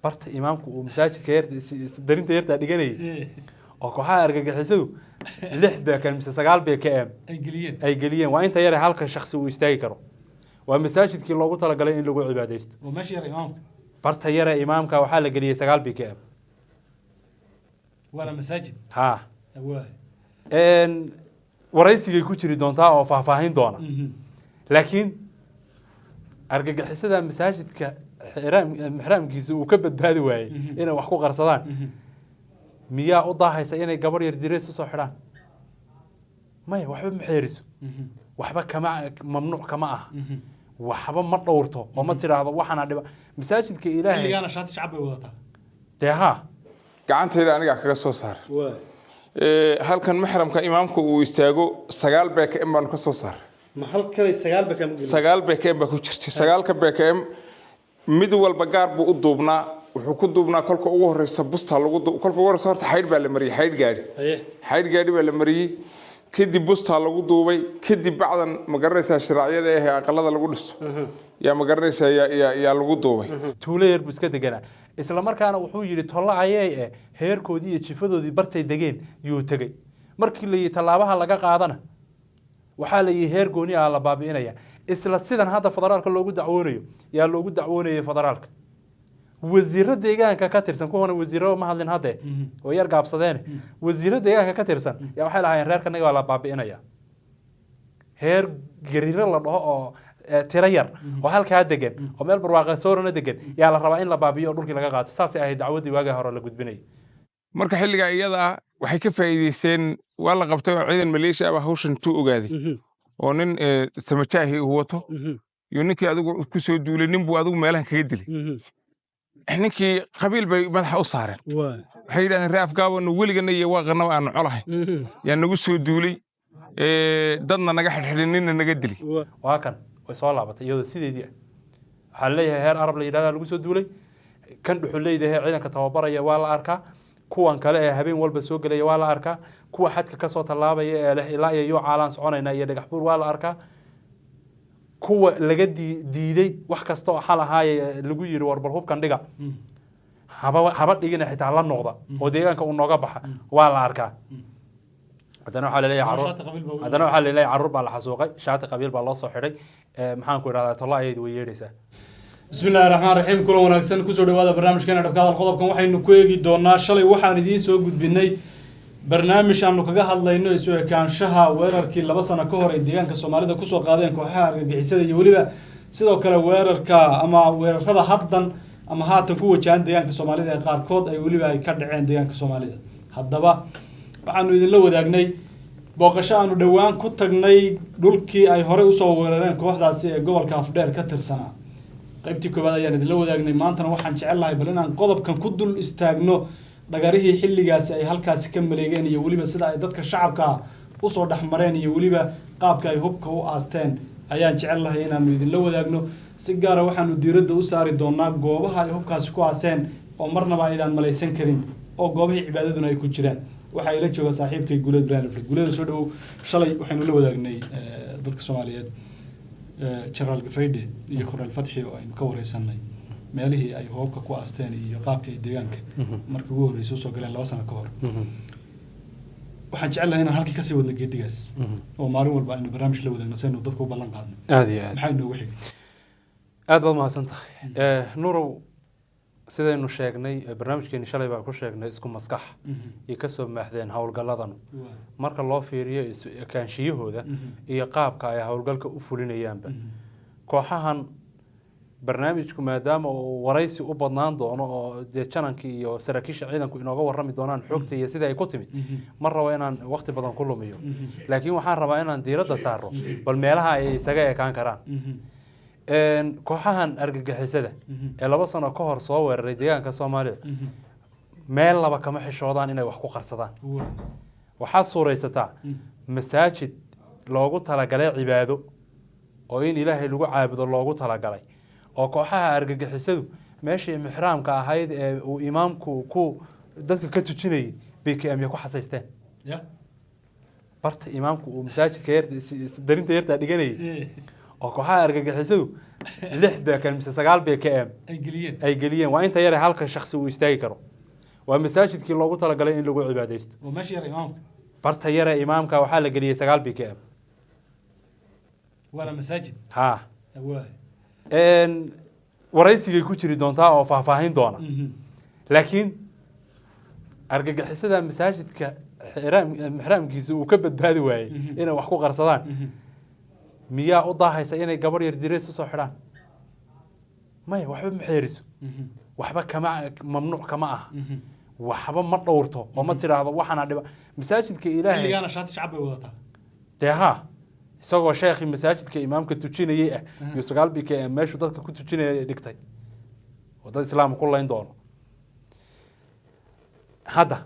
Barta imaamku uu masaajidka yarta darinta yartaa dhiganayay oo kooxaha argagixisadu 6 BKM mise 9 BKM ay geliyeen. Ay geliyeen. Waa inta yare halka shaksi uu istaagi karo. Waa masaajidkii loogu talagalay in lagu cibaadaysto. Waa meesha yar imaamka. Barta yare imaamka waxaa la geliyey 9 BKM. Waana masaajid. Ha. Waay. Waraysigay ku jiri doontaa oo faahfaahin doona, laakiin argagixisada masaajidka mixraamkiisa uu ka badbaadi waayey inay wax ku qarsadaan, miyaa u daahaysa inay gabarh yar dirays usoo xidhaan? Maya, waxba ma xeeriso, waxba kama mamnuuc kama aha, waxba ma dhowrto oo ma tidhaahdo waxaana dhiba masaajidka Ilaahay. Xilligaana shaati shacab bay wadataa. Dee haa. Gacantayda anigaa kaga soo saaray. Halkan maxramka imaamka uu istaago 9 BKM baanu ka soo saaray. Ma halkanay 9 BKM gelin? 9 BKM baa ku jirtay. 9-ka BKM mid walba gaar buu u duubnaa. Wuxuu ku duubnaa kolka ugu horeysa busta lagu kolka ugu horeysa horta xaydh baa la mariyey, xaydh gaadhi. Xaydh gaadhi baa la mariyey, kadib bustaa lagu duubay, kadib bacdan, ma garanaysaa, shiraacyada ee aqalada lagu dhisto yaa, ma garanaysaa, yaa lagu duubay. Tuulo yar buu iska deganaa. Isla markaana wuxuu yidhi tolla ayay heerkoodii iyo jifadoodii bartay degeen yuu tegey. Markii la yidhi tallaabaha laga qaadana, waxaa la yidhi heer gooni ah la baabi'inaya. Isla sidan hadda federaalka loogu dacwoonayo yaa loogu dacwoonayay federaalka. Wasiiro deegaanka ka tirsan, kuwana wasiiro ma hadlin hadde oo yar gaabsadeen, wasiiro deegaanka ka tirsan yaa waxay lahaayeen reerkanaga waa la baabi'inaya. Heer gariiro la dhaho oo tiro yar oo halkaa degan oo meel barwaaqa soorana degan yaa la rabaa in la baabi'iyo oo dhulkii laga qaato. Saasay ahayd dacwaddii waagii hore la gudbinayay. Marka xilligaa iyada ah waxay ka faa'iideysteen, waa la qabtay oo ciidan maleeshiya ah baa hawshan intuu ogaaday oo nin samajaahi uu wato iyo ninkii adigu ku soo duulay, nin buu adigu meelahan kaga dilay. Ninkii qabiil bay madaxa u saareen. Waxay yidhahdeen ree Afgaabano weligana iyo waaqanaba aanu colahay yaa nagu soo duulay, dadna naga xidhxidhay, ninna naga dilay. Waa kan way soo laabatay iyadoo sideedii ah. Waxaa leeyahay heer Arab la yidhahda lagu soo duulay. Kan dhuxuleyda ee ciidanka tababaraya waa la arkaa, kuwan kale ee habeen walba soo gelaya waa la arkaa, kuwa xadka kasoo tallaabaya ee leh ilaa iyo Yuucaalaan soconaynaa iyo Dhagax Buur waa la arkaa, kuwa laga diiday wax kasta oo xal ahaaye lagu yiri war bal hubkan dhiga, haba haba dhigina, xitaa la noqda oo deegaanka uu nooga baxa waa la arkaa. Haddana waxaa laleeyahay Shaati qabiil baa haddana waxaa laleeyahay carruur baa la xasuuqay, shaati qabiil baa loo soo xidhay. Maxaan ku idhahdaa, tolla ayaydu way yeedhaysaa. Bismi illaahi raxmaan raxiim. Kulan wanaagsan, kusoo dhawaada barnaamijkeena Dhabka Hadal. Qodobkan waxaynu ku eegi doonaa, shalay waxaan idiin soo gudbinay barnaamij aanu kaga hadlayno isu ekaanshaha weerarkii 2 sano ka hor ay deegaanka Soomaalida kusoo qaadeen kooxaha argagixisada iyo weliba sidoo kale weerarka ama weerarada haddan ama haatan ku wajahan deegaanka Soomaalida ee qaarkood ay weliba ay ka dhaceen deegaanka Soomaalida. Haddaba waxaanu idinla wadaagnay booqasho aanu dhowaan ku tagnay dhulkii ay horey usoo weerareen kooxdaasi ee gobolka Afdheer ka tirsanaa. Qaybtii koowaad ayaan idinla wadaagnay. Maantana waxaan jecel lahay bal inaan qodobkan ku dul istaagno, dhagarihii xilligaasi ay halkaasi ka maleegeen iyo weliba sida ay dadka shacabka ah usoo dhexmareen iyo weliba qaabka ay hubka u aasteen ayaan jecel lahay inaanu idinla wadaagno. Si gaara waxaanu diiradda u saari doonaa goobaha ay hubkaasi ku aaseen oo marnaba aydaan malaysan karin oo goobihii cibaadaduna ay ku jiraan. Waxaa ila jooga saaxiibkay Guuleed Ibrahim Afle. Guuleeda, soo dhawow. Shalay waxaynu la wadaagnay dadka Soomaaliyeed Generaal Gafaydhe iyo Korneel Fatxi oo aynu ka wareysanay meelihii ay hubabka ku aasteen iyo qaabka ay deegaanka markii ugu horreysay usoo galeen 2 sano ka hor. Waxaan jecel lahay inaan halkii kasii wadno geedigaas oo maalin walba aynu barnaamij la wadaagno saynu dadka u ballan qaadno. Aada iyo aad. Maxaa inoogu xigay? Aad baad mahadsan tahay, Nuurow. Sidaynu sheegnay barnaamijkeeni shalay baa ku sheegnay, isku maskax iyo kasoo maaxdeen howlgalladan marka loo fiiriyo isu ekaanshiyahooda iyo qaabka ay howlgalka u fulinayaanba kooxahan. Barnaamijku maadaama uu waraysi u badnaan doono oo dee janankii iyo saraakiisha ciidanku inooga warrami doonaan xogta iyo sida ay ku timid, ma rabo inaan waqti badan ku lumiyo, laakiin waxaan rabaa inaan diiradda saaro bal meelaha ay isaga ekaan karaan kooxahan argagixisada ee 2 sano ka hor soo weeraray deegaanka Soomaalida. Meel laba kama xishoodaan inay wax ku qarsadaan. Waxaad suuraysataa masaajid loogu talagalay cibaado oo in Ilaahay lagu caabudo loogu talagalay oo kooxaha argagixisadu meeshii mixraamka ahayd ee uu imaamku ku dadka ka tujinayay bay KM ku xasaysteen. Barta imaamku uu masaajidka yarta darinta yartaa dhiganayay. Oo kooxaha argagixisadu 6 BKM mise 9 BKM ay geliyeen. Ay geliyeen. Waa inta yare halka shakhsi uu istaagi karo. Waa masaajidkii loogu talagalay in lagu cibaadaysto. Waa meesha yar imaamka. Barta yare imaamka waxaa la geliyey 9 BKM. Waana masaajid. Ha. Waay. Waraysigay ku jiri doontaa oo faahfaahin doona, laakiin argagixisada masaajidka mixraamkiisa uu ka badbaadi waayey inay wax ku qarsadaan, miyaa u daahaysa inay gabarh yar direys usoo xidhaan? Maya, waxba ma xeeriso, waxba kama mamnuuc kama aha, waxba ma dhowrto oo ma tidhaahdo waxaana dhiba masaajidka Ilaahay. Xilligaana shaati shacab bay wadataa. Dee haa, isagoo sheekhii masaajidka imaamka tujinayay ah iyo 9 BKM meeshuu dadka ku tujinayay dhigtay oo dad islaam ku layn doono. Hadda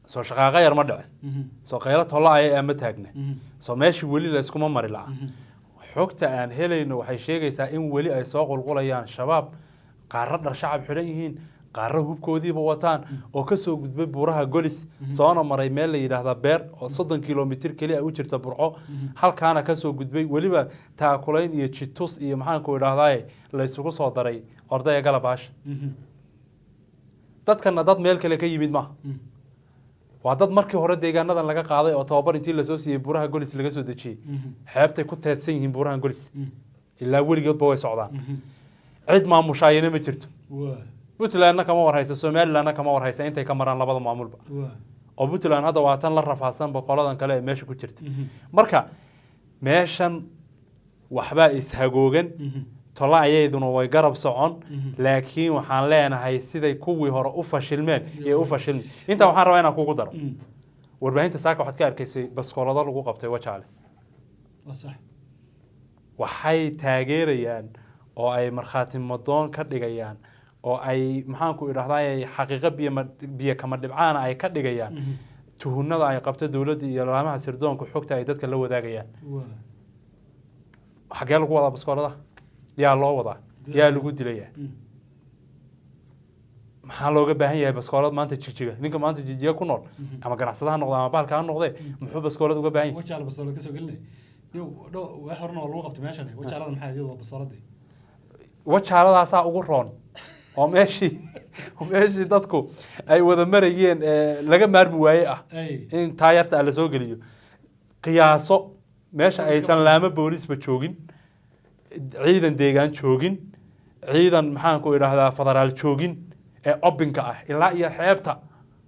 soo shaqaaqa yar ma dhicin, soo qaylo tolla ayay ama taagna, soo meeshii weli la iskuma mari la'a. Xogta aan helayno waxay sheegaysaa in weli ay soo qulqulayaan Shabaab, qaarro dhar shacab xidhan yihiin, qaarro hubkoodiiba wataan, oo kasoo gudbay buuraha Golis, soona maray meel la yidhaahda Beer oo 30 kilomitir keliya u jirta Burco, halkaana kasoo gudbay, weliba taakulayn iyo jitus iyo maxaanku idhaahdaye la isugu soo daray ordaya galabaasha. Dadkana dad meel kale ka yimid maaha, waa dad markii hore deegaanadan laga qaaday oo tababar intii lasoo siiyey buuraha Golis laga soo dejiyey. Xeebtay ku teedsan yihiin buuraha Golis, ilaa weligoodba way socdaan, cid maamushaayana ma jirto. Waay. Puntlandna kama warhaysa, Somalilandna kama warhaysa, intay ka maraan labada maamulba. Waay. Oo Puntland hadda waa tan la rafaadsan boqoladan kale ee meesha ku jirta. Marka meeshan waxbaa ishagoogan, tolla ayayduna way garab socon, laakiin waxaan leenahay siday kuwii hore u fashilmeen iyo u fashilmi. Intaa waxaan rabaa inaan kugu daro, warbaahinta saaka waxaad ka arkaysay baskoolado lagu qabtay Wajaale. Waa sax. Waxay taageerayaan oo ay markhaati madoon ka dhigayaan oo ay maxaanku idhahdaa xaqiiqo biyo biyo kama dhibcaana ay ka dhigayaan tuhunada ay qabto dowladda iyo laamaha sirdoonka, xogta ay dadka la wadaagayaan. Waay. Xaggee lagu wadaa baskooladaha? Yaa loo wadaa? Yaa lagu dilayaa? Maxaa looga baahan yahay baskoolad maanta Jigjiga? Ninka maanta Jigjiga ku nool, ama ganacsada ha noqde ama bahalka ha noqdee, muxuu baskoolad uga baahan yahay? Wajaala bastoolad kasoo gelinay. Yow, dho wax horena waa lagu qabtay meeshan. Wajaalada maxay iyadu waa bastooladii. Wajaaladaasaa ugu roon oo meeshii dadku ay wada marayeen ee laga maarmi waaye ah ay in taayarta la soo geliyo. Qiyaaso meesha aysan laamo boolisba joogin, ciidan deegaan joogin, ciidan maxaanku idhaahdaa federaal joogin, ee obinka ah ilaa iyo xeebta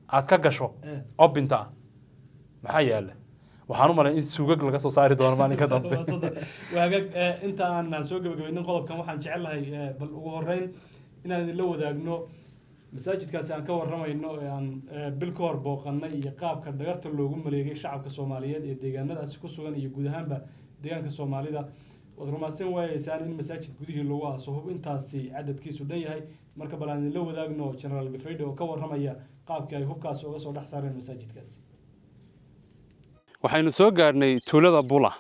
aad ka gasho obinta ah maxaa yaala? Waxaan u malayn in sugag laga soo saari doono maalinka dambe. Waa hagaag. Inta aanan soo gabagabaynin qodobkan, waxaan jecelahay bal ugu horeyn inaan idinla wadaagno masaajidkaasi aan ka warramayno ee aan bil ka hor booqanay iyo qaabka dhagarta loogu maleegay shacabka Soomaaliyeed ee deegaanadaasi ku sugan iyo guud ahaanba deegaanka Soomaalida. Waad rumaysan waayeysaan in masaajid gudihii lagu aaso hub intaasi cadadkiisu dhan yahay. Marka bal aan idinla wadaagno Generaal Gafaydhe oo ka warramaya qaabkii ay hubkaasi uga soo dhex saareen masaajidkaasi. Waxaynu soo gaadhnay tuulada Bula.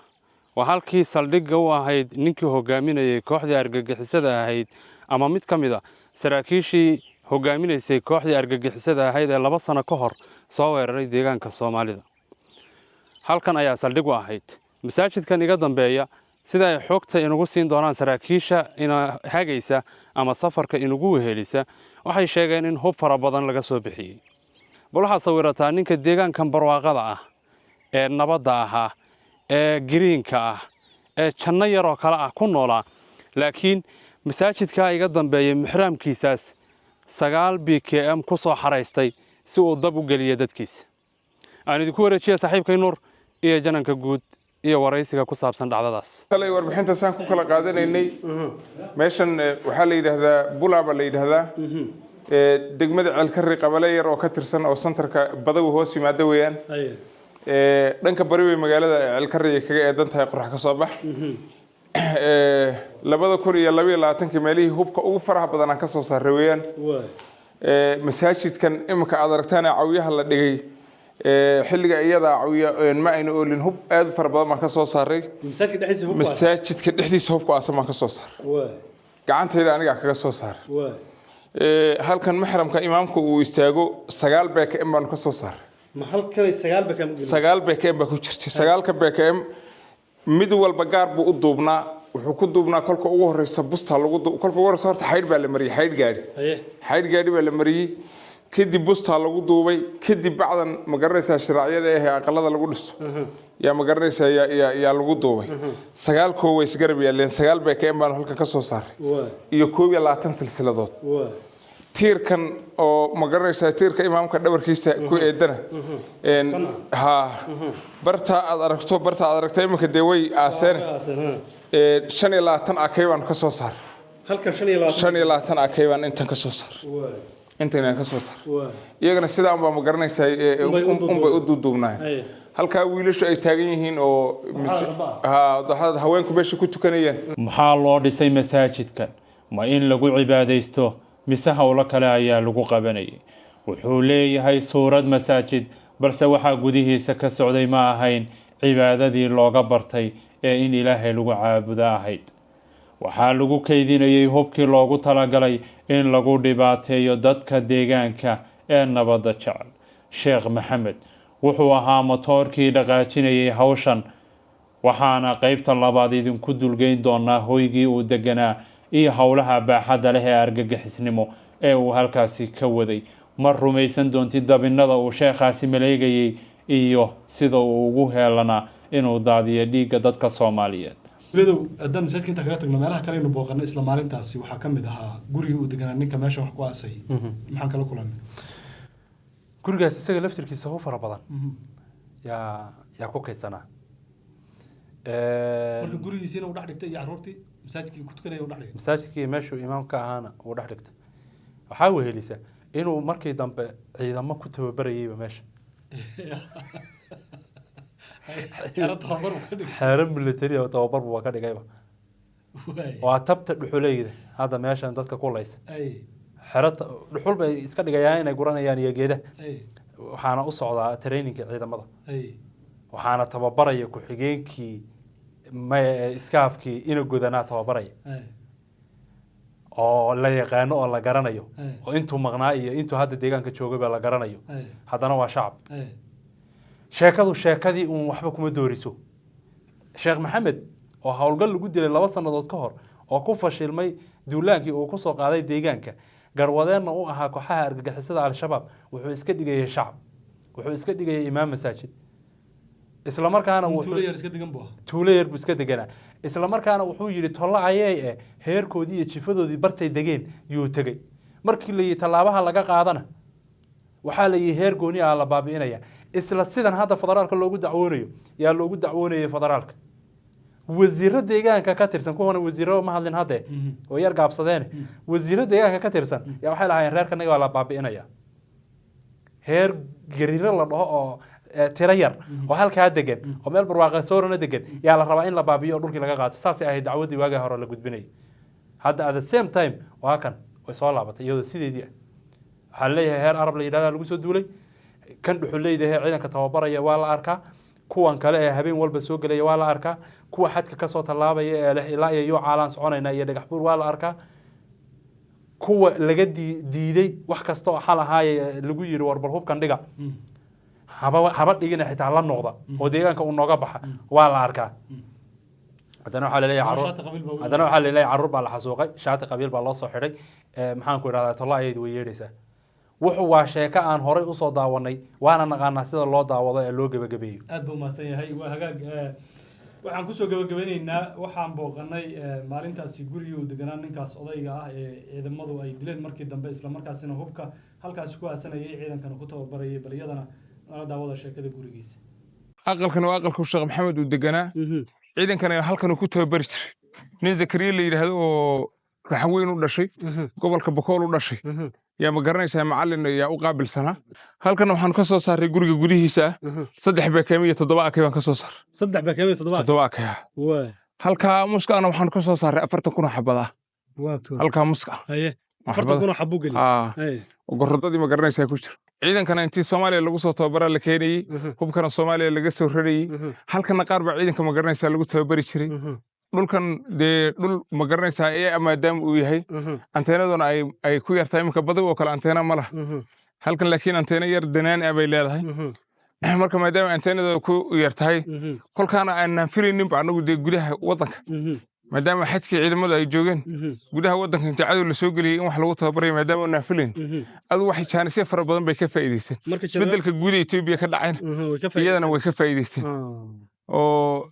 Waa halkii saldhigga u ahayd ninkii hogaaminayay kooxdii argagixisada ahayd, ama mid ka mid a saraakiishii hogaaminaysay kooxdii argagixisada ahayd ee 2 sano ka hor soo weeraray deegaanka Soomaalida. Halkan ayaa saldhig u ahayd masaajidkan iga dambeeya. Sida ay xogta inugu siin doonaan saraakiisha ina hagaysa ama safarka inugu wehelisa, waxay sheegeen in hub fara badan laga soo bixiyey. Bal waxaad sawirataa ninka deegaankan barwaaqada ah ee nabadda ahaa ee greenka ah ee janno yaroo kale ah ku noolaa, laakiin masaajidkaa iga dambeeyay mixraamkiisaas 9 BKM ku soo xaraystay si uu dab u geliyo dadkiisa. Aan idinku wareejiya saaxiibkay Nuur iyo jananka guud iyo waraysiga ku saabsan dhacdadaas. Shalay warbixinta saan ku kala qaadanaynay meeshan waxaa la yidhaahdaa Bulaa baa la yidhaahdaa. Degmada Ceelkari qabale yar oo ka tirsan oo santarka Badawi hoos yimaada weeyaan. Dhanka bari bay magaalada Ceelkari kaga eedan tahay, qorax ka soo bax. 2022-kii meelihii hubka ugu faraha badan aan ka soo saaray weeyaan. Masaajidkan imika aad aragtaan ee cawyaha la dhigay, xilliga iyada cawya ma ayna oolin. Hub aad u fara badan baan ka soo saaray. Masaajidka dhexdiisa hub? Masaajidka dhexdiisa hubku aasan baan ka soo saaray. Gacantayda anigaa kaga soo saaray. Halkan maxramka imaamka uu istaago 9 BKM baanu ka soo saaray. Ma halkanay 9 BKM gelin? 9 BKM baa ku jirtay. 9-ka BKM Mid walba gaar buu u duubnaa. Wuxuu ku duubnaa kolka ugu horeysa busta lagu kolka ugu horeysa horta xaydh baa la mariyey, xaydh gaadhi. Xaydh gaadhi baa la mariyey, kadib bustaa lagu duubay, kadib bacdan, ma garanaysaa, shiraacyada eh ee aqalada lagu dhisto yaa, ma garanaysaa, yaa lagu duubay. 9 koo way isgarab yaaleen. 9 BKM baan halkan ka soo saaray iyo 21 silsiladood. Tiirkan oo, ma garanaysaa, tiirka imaamka dhabarkiisa ku eedana ha barta aad aragto, barta aad aragto iminka dee way aaseen. 25 AK baan ka soo saaray. Halkan 25? 25 AK baan intan ka soo saaray. Intan ka soo saaray. Iyagana sidaan baa, ma garanaysaa, unbay u duuduubnaay. Halkaa wiilashu ay taagan yihiin oo ha haweenku meesha ku tukanayeen. Maxaa loo dhisay masaajidkan? Ma in lagu cibaadaysto mise howlo kale ayaa lagu qabanayay? Wuxuu leeyahay suurad masaajid, balse waxaa gudihiisa ka socday ma ahayn cibaadadii looga bartay ee in Ilaahay lagu caabudo ahayd. Waxaa lagu kaydinayay hubkii loogu talagalay in lagu dhibaateeyo dadka deegaanka ee nabadda jecel. Sheekh Maxamed wuxuu ahaa motoorkii dhaqaajinayay hawshan, waxaana qeybta labaad idinku dulgeyn doonaa hoygii uu deganaa iyo howlaha baaxadda leh ee argagixisnimo ee uu halkaasi ka waday. Ma rumaysan doontid dabinada uu sheekhaasi maleegayay iyo sida uu ugu heelanaa inuu daadiyo dhiigga dadka Soomaaliyeed. Bedow, haddaan masaajidka inta kaga tagno, meelaha kale aynu booqanay isla maalintaasi waxaa ka mid ahaa gurigii uu deganaa ninka meesha wax ku aasay. Maxaan kala kulannay? Gurigaas isaga laftirkiisa hu fara badan yaa ku kaydsanaa. Marka gurigiisiina uu dhex dhigtay iyo carruurtii masaajidkii ku tukanaya uu dhex dhigay. Masaajidkii meeshuu imaamka ahaana uu dhex dhigtay. Waxaa wehelisa inuu markii dambe ciidamo ku tababarayayba meesha. Xero tababar uu ka dhigay. Xeero military oo tababar buu ka dhigayba. Waa tabta dhuxuleyda hadda meeshan dadka ku laysa. Xero dhuxul bay iska dhigayaan inay guranayaan iyo geeda. Waxaana u socdaa trainingka ciidamada. Waxaana tababaraya ku-xigeenkii iskaafkii ina godanaa tababaraya oo la yaqaano oo la garanayo oo intuu maqnaa iyo intuu hadda deegaanka joogay baa la garanayo. Haddana waa shacab. Sheekadu sheekadii uun waxba kuma dooriso. Sheekh Maxamed oo howlgal lagu dilay 2 sannadood ka hor oo ku fashilmay duulaankii uu kusoo qaaday deegaanka, garwadeenna u ahaa kooxaha argagixisada Al-Shabaab, wuxuu iska dhigayay shacab, wuxuu iska dhigayay imaam masaajid, isla markaana Tuulo wuxuu yar iska degan buu ahaa. Tuulo yar buu iska deganaa. Isla markaana wuxuu yidhi tolla ayay eh heerkoodii iyo jifadoodii bartay degeen yuu tegey. Markii la yidhi tallaabaha laga qaadana, waxaa la yidhi heer gooni ah la baabi'inaya. Isla sidan hadda federaalka loogu dacwoonayo yaa loogu dacwoonayay federaalka. Wasiiro deegaanka ka tirsan, kuwana wasiiro ma hadlin hadde oo yar gaabsadeen, wasiiro deegaanka ka tirsan yaa waxay lahaayeen reerkanaga waa la baabi'inaya, heer gariiro la dhaho oo tiro yar oo halkaa degan oo meel barwaaqa soorana degan yaa la rabaa in la baabi'iyo oo dhulkii laga qaato. Saasay ahayd dacwaddii waagii hore la gudbinayay. Hadda at the same time waa kan way soo laabatay iyadoo sideedii ah. Waxaa leeyahay heer Arab la yidhahda lagu soo duulay. Kan dhuxuleyda ee ciidanka tababaraya waa la arkaa, kuwan kale ee habeen walba soo gelaya waa la arkaa, kuwa xadka kasoo tallaabaya ee leh ilaa iyo Yuucaalaan soconayna iyo Dhagax Buur waa la arkaa, kuwa laga diiday wax kasta oo xal ahaaye lagu yiri war bal hubkan dhiga, haba dhigina xitaa la noqda oo deegaanka uu nooga baxa waa la arkaa. Haddana waxaa laleeyahay carruur Shaati qabiil baa u haddana waxaa laleeyahay carruur baa la xasuuqay, shaati qabiil baa loo soo xidhay. Maxaan ku idhahdaa, tolla ayaydu way yeedhaysaa. Wuxuu waa sheeko aan horay usoo daawanay, waana naqaanaa sida loo daawado ee loo gebagabeeyo. Aad buu umahadsan yahay. Waa hagaag. Waxaan kusoo gabagabeyneynaa, waxaan booqanay maalintaasi gurigii uu deganaa ninkaas odayga ah ee ciidamadu ay dileen markii dambe, islamarkaasina hubka halkaasi ku aasanayay, ciidankana ku tababarayay. Bal iyadana nala daawada sheekada gurigiisa. Aqalkan waa aqalku Sheekh Maxamed uu deganaa, ciidankana halkan uu ku tababari jiray. Nin Zakariya la yidhaahdo oo Raxan Weyn u dhashay, gobolka Bokool u dhashay, yaa, ma garanaysaa, macallin yaa u qaabilsanaa. Halkan waxaan ka soo saaray guriga gudihiisa ah 3 BKM iyo 7 AK baan ka soo saaray. 3 BKM iyo 7? 7 AK ah. Halkaa muskaana waxaan ka soo saaray 40,000 oo xabad ah. Halkaa muska. Haye, 40,000 oo xabuu geliye. Aa, gorodadii, ma garanaysaa, ku jiro. Ciidankana intii Soomaaliya lagu soo tababaraa la keenayey, hubkana Soomaaliya laga soo rarayey. Halkana qaar baa ciidanka, ma garanaysaa, lagu tababari jiray. Dhulkan dee dhul, ma garanaysaa, ee maadaama uu yahay anteenaduna ay ku yartahay iminka badi oo kale anteena ma laha halkan, laakiin anteena yar danaan ah bay leedahay. Marka maadaama anteenada ku yar tahay, kolkaana aanan filayninba annagu dee gudaha waddanka, maadaama xadkii ciidamadu ay joogeen gudaha waddanka, inta cadow la soo geliyey in wax lagu tababarayo maadaama aanan filayn, adu waxay jaanisyo fara badan bay ka faa'iideysteen. Marka jenaraal Isbeddelka guud ee Etoobiya ka dhacayna way ka iyadana way ka faa'iideysteen, oo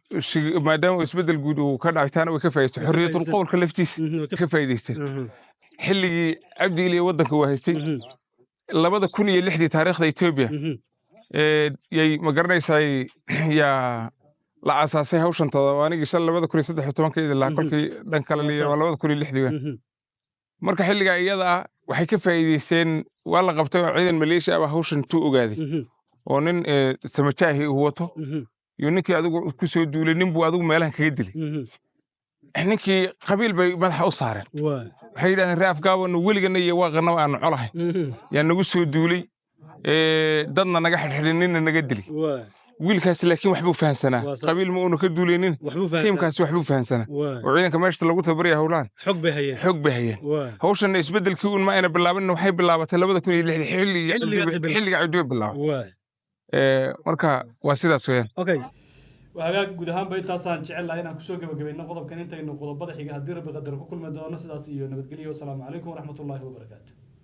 maadaama isbeddel guud uu ka dhacay, taana way ka faa'iideysteen. Xorriyatul qowlka laftiisa ka faa'iideysteen. Xilligii Cabdi Iley waddanka waa haystay, 2006-dii taariikhda Etoobiya yay, ma garanaysaa, yaa la aasaasay hawshan todobaanigii shan 2013-ka idin lahaa. Kolkii dhan kale la yidhi waa 2006-dii weyn. Marka xilligaa iyada ah waxay ka faa'iideysteen, waa la qabtay oo ciidan maleeshiya ah baa hawshan intuu ogaaday, oo nin samajaahi uu wato, iyo ninkii adigu ku soo duulay, nin buu adigu meelahan kaga dilay. Ninkii qabiil bay madaxa u saareen. Waxay yidhahdeen, "Ree Afgaabanu weligana iyo waaqanaba aanu colahay yaa nagu soo duulay, dadna naga xidhxidhay, ninna naga dilay." Wiilkaasi laakiin waxbuu fahansanaa. Waa sax. Qabiil ma uuna ka duulaynin. Waxbuu fahansanaa. Tiimkaasi waxbuu fahansanaa, oo ciidanka meesha lagu tababaraya howlahan xog bay hayeen. Xog bay hayeen. Hawshanna isbeddelkii un ma ayna bilaabin, waxay bilaabatay 2006-dii, xilligii Xilligaasay bilaabay. Xilliga Cabdi bay bilaabay. Marka waa sidaas weeyaan. Okay. Hagaag, guud ahaanba intaasaan jecel lahay inaan kusoo gabagabayno qodobkan. Intaynu qodobada xiga, haddii Rabbi qadar, ku kulmi doono, sidaas iyo nabadgelyo. Wasalaamu calaykum waraxmatullaahi wabarakaatu.